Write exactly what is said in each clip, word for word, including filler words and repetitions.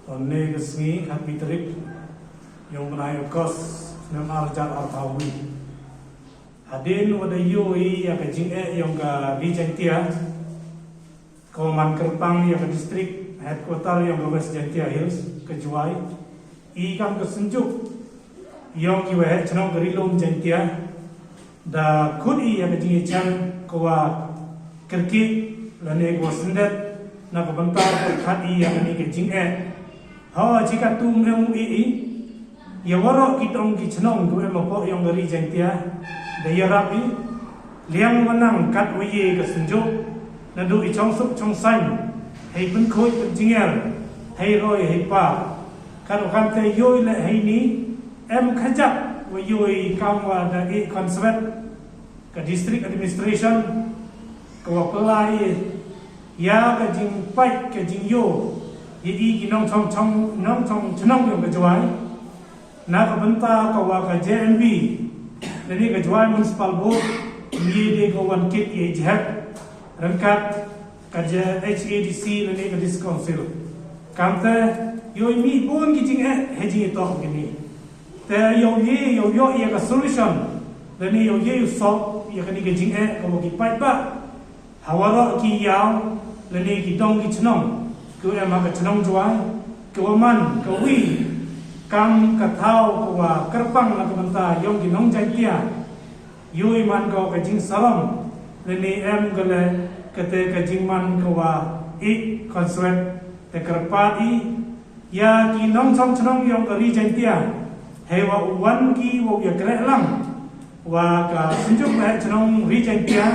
Tæ ynne ka sngi khatwi tarik yong u bnai August, snem ar hajar arphaw wi. Hadien wa da yoo i ya ka jingeh yong ka Ri Jaiñtia, kawa man kyrpang ya ka district headquarter yong ka West Jaiñtia Hills, ka Jowai, i kam ka synjuk yong ki waheh chnong ka Ri Lum Jaiñtia, da khut i ya ka jingyachem kawa kyrkieh lane kawa syndet na ka bynta wa pyrkhat i ya kani ka jingeh. Hawa chi kattu ym em u i i ya waroh ki dong ki chnong kiwa em hapoh yong ka Ri Jaiñtia, da yarap i liang wa nang katwa ye ka synjuk, nadooh i chongsuk chongsaiñ, hei pynkhooid pynjnger, hei roi hei par. Katwa kamtæ yoo i leh heini, em khajak wa yoo i kamwa da e concept ka district administration, kawa pynlai ya ka jingpait ka jingyoo ya i ki nongchong chnong yong ka Jowai, na ka bynta kawa ka J M B lane ka Jowai Municipal Board ym ye de ko wan kit yei jhep ryngkat ka H A D C lane ka District Council. Kamtæ yoo i mih boon ki jingeh hei jingyatoh kini. Tæ yow ye, yow yoh ya ka solution lane yow ye u solve ya kani ka jingeh kawa ki paidbah ha waroh ki yaw lane ki dong ki chnong kiwa em ha ka chnong Jowai, kawa man kawi kam ka thaw kawa kyrpang na ka bynta yong ki nong Jaiñtia. Yoo i man ko ka jingsarom lane em ko leh katæ ka jingman kawa e concept, tæ kyrpaad i ya ki nongchong chnong yong ka Ri Jaiñtia, heiwa u wan ki wow yakrehlang wa ka synjuk waheh chnong Ri Jaiñtia,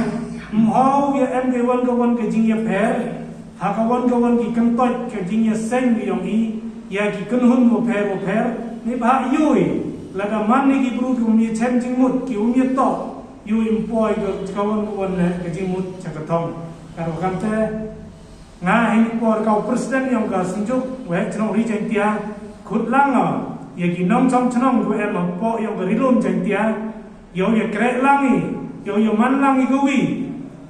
ym hoi ya em kawa ka won ka jingyaphær ha ka won ka won ki kyntoit ka jingyaseiñ yong i ya ki kynhun waphær waphær. Neibhah yoo i lada man i ki bru kiwa ym yachem jingmut, kiwa ym yatoh, yoo i ym poi ka won ka won leh ka jingmut cha ka thong. Katwa kamtæ, nga heini por kawa president yong ka synjuk waheh chnong Ri Jaiñtia, khut lang o ya ki nongchong chnong kiwa em hapoh yong ka Ri Lum Jaiñtia, yow yakrehlang i, yow yamanlang i kawi,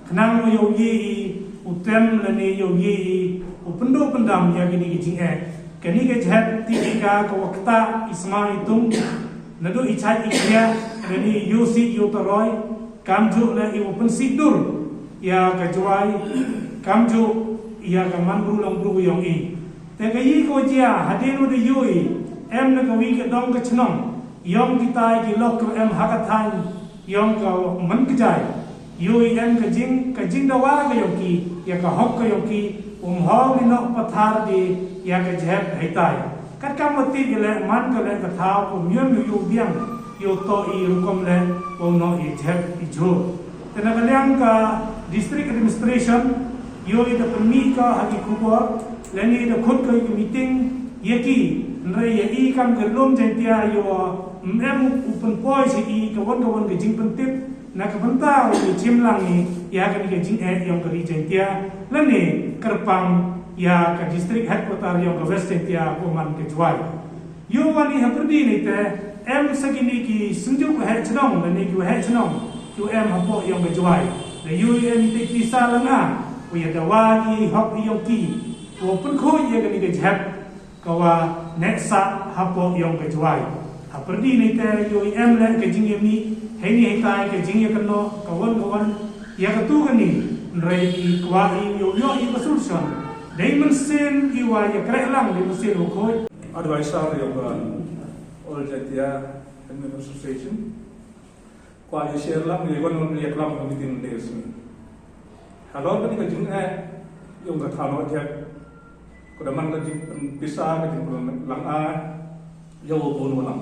khnang wa yow ye i u tem lane yow ye i u pyndooh pyndam ya kini ki jingeh. Kani ka jhep tip i ka kawa ktah i sma i tung, nadooh i chait i khiah lane i yoosih yootaroi, kamjooh leh iwa pynsih dur ya ka Jowai, kamjooh ya ka manbru longbru yong i. Tæ kayi kawa jia hadien wa da yoo i, em na kawi ka dong ka chnong yong kitai ki lok kiwa em ha ka thaiñ yong ka Mynkjai, yoo i em ka jing, ka jingdawa ka yong ki ya ka hok ka yong ki, ym hoi i noh pathar de ya ka jhep heitai. Katkam wa tip i leh man ko leh ka thaw kawa ym yoh u yoo biang, yow toh i rukom leh wow noh i jhep i jhur. Tæ na ka liang ka district administration, yoo i da pynmih ko ha ki khubor lane da khut ko ya ki meeting ya ki, ynrei ya i kam ka Ri Lum Jaiñtia yoo ym em u pynpoi cha i ka won ka won ka jingpyntip na ka bynta wow chimlang i ya kani ka jingeh yong ka Ri Jaiñtia lane kyrpang ya ka district headquarter yong ka West Jaiñtia kawa man ka Jowai. Yoo wan i hapyrdi neitæ, em sa kini ki synjuk waheh chnong lane ki waheh chnong kiwa em hapoh yong ka Jowai, da yoo i em itæ i pisa langa wa yadawa ki hok i yong ki, wow pynkhooid ya kani ka jhep kawa neh sah hapoh yong ka Jowai. Hapyrdi neitæ yoo i em leh ka jingyamih heini heitai, ka jingyakynnoh ka won ka won ya katu kani, ynrei i kwah i yow yoh i ka solution. Dei mynsien iwa yakrehlang, dei mynsien wa khooid. Advisor yong ka All Jaiñtia Women Association, kwah i share lang ya won won yaklam ka meeting ynne ka sngi. Halor kani ka jingeh yong ka thaw noh jhep, ka da man ka jingpynpisa, ka jingpynlanga ya wa boon wa lang.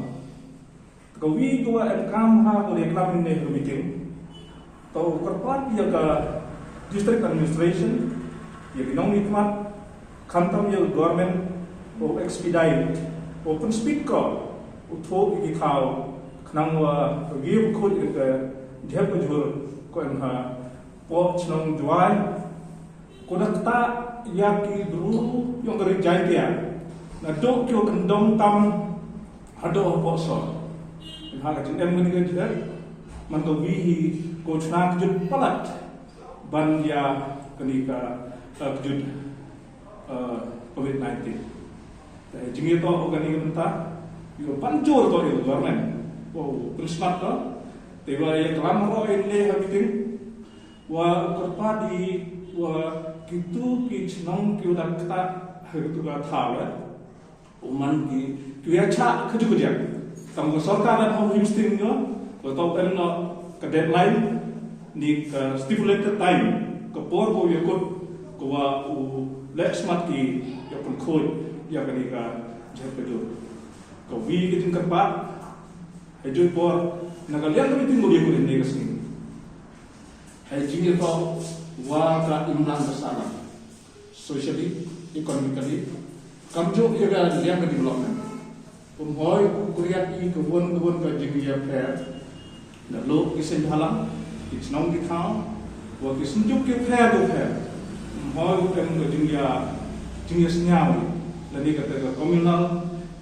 Kawi kawa emkaam ha kawa yaklam ynne ka meeting, toh u kyrpaad ya ka district administration, ya ki nongmihkhmat, khamtam ya ka government, wow expedite, wow pynspeed ko u thooh ya ki thaw, khnang wa kawi wow khooid ya ka jhep ka jhur kawa em hapoh chnong Jowai, kawa da ktah ya ki bru yong ka Ri Jaiñtia, nadooh kiwa kyndong tam hadooh hapoh sor. Ha ka jingem kani ka jhep, man kawi hi kawa chna kjut palat ban ya kani ka, eh, kjut, eh, COVID nineteen. Te jingya toh u kani ka bynta, yow ban jur toh yow government. Wow, pynsmat toh. Te wa ya klam ro in ne ha meeting. Wa u kyrpad i wa kitu ki chnong ki wa da kta ha kitu ka thaw le. U man ki, ki ya cha ka ju ka jang. Kam ka sorkar da hom him sting yo, wa toh em no ka deadline, ni ka stipulated time, ka por ko ya kut, ko wa u leh smat ki ya pun khoi, ya kani ka jep ka jur. Ka wi ka jingkyrpad, ha jui por, na ka liang ka meeting ko ya kut ne ka sting. Hei jingya toh wa ka imlang ka sahlang. Socially, economically, kamjooh ya ka liang ka development. Pynhoi u kriat i ka won ka won ka jingya pher. Na lok ki seng halang, ki chnong ki thaw, wa ki synjuk ki pher ki pher. Pynhoi u em ka jingya, jingya sñiaw, lane ka te ka communal,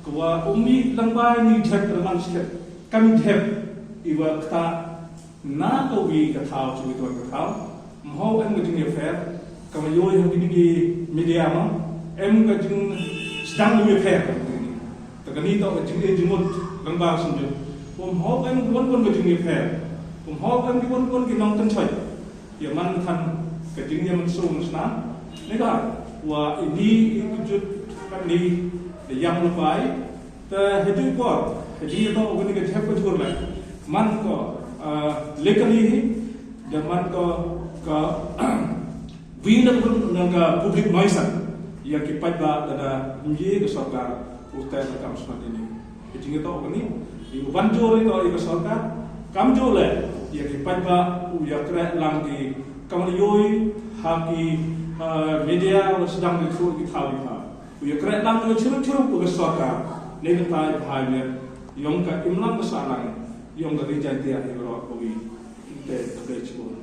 ka wa um i lang bai ni jep ka man sket, kam jep, i wa kta, na ka wi ka thaw, chi wi ka thaw, mho em ka jingya pher, ka ma yoh ha kini ki media ma, em ka jingsdang wi pher ka kini. Ta kani toh ka jingya jingmut, lang ba sum jong. Mho em ka won won ka jingya pher, mho em ka won won ki nongtynchoi. Ya man than ka jingya man sum sna, ne ka, wa ini i kjut kani, da yang lupai, Te ha jui por, ha jingya toh u kani ka jep ka jur le. Man ko, ah, legally hi, da man ko ka wi na ka, na ka public nuisance. Ya ki paidbah da da mye ka sorkar u te na kam smat ini. Ha jingya toh u kani, i u ban jur i toh i ka sorkar, kamjooh le, ya ki paidbah u ya kreh lang ki, kam yoh i, ha ki, ah, media, u sdang ki through ki thaw ki thaw. U ya kreh lang u chiru chiru u ka sorkar. Ne ka tai bhai ne, yong ka imlang ka sahlang, yong ka ri Jaintia i ro ko wi. Te ka dei chibo.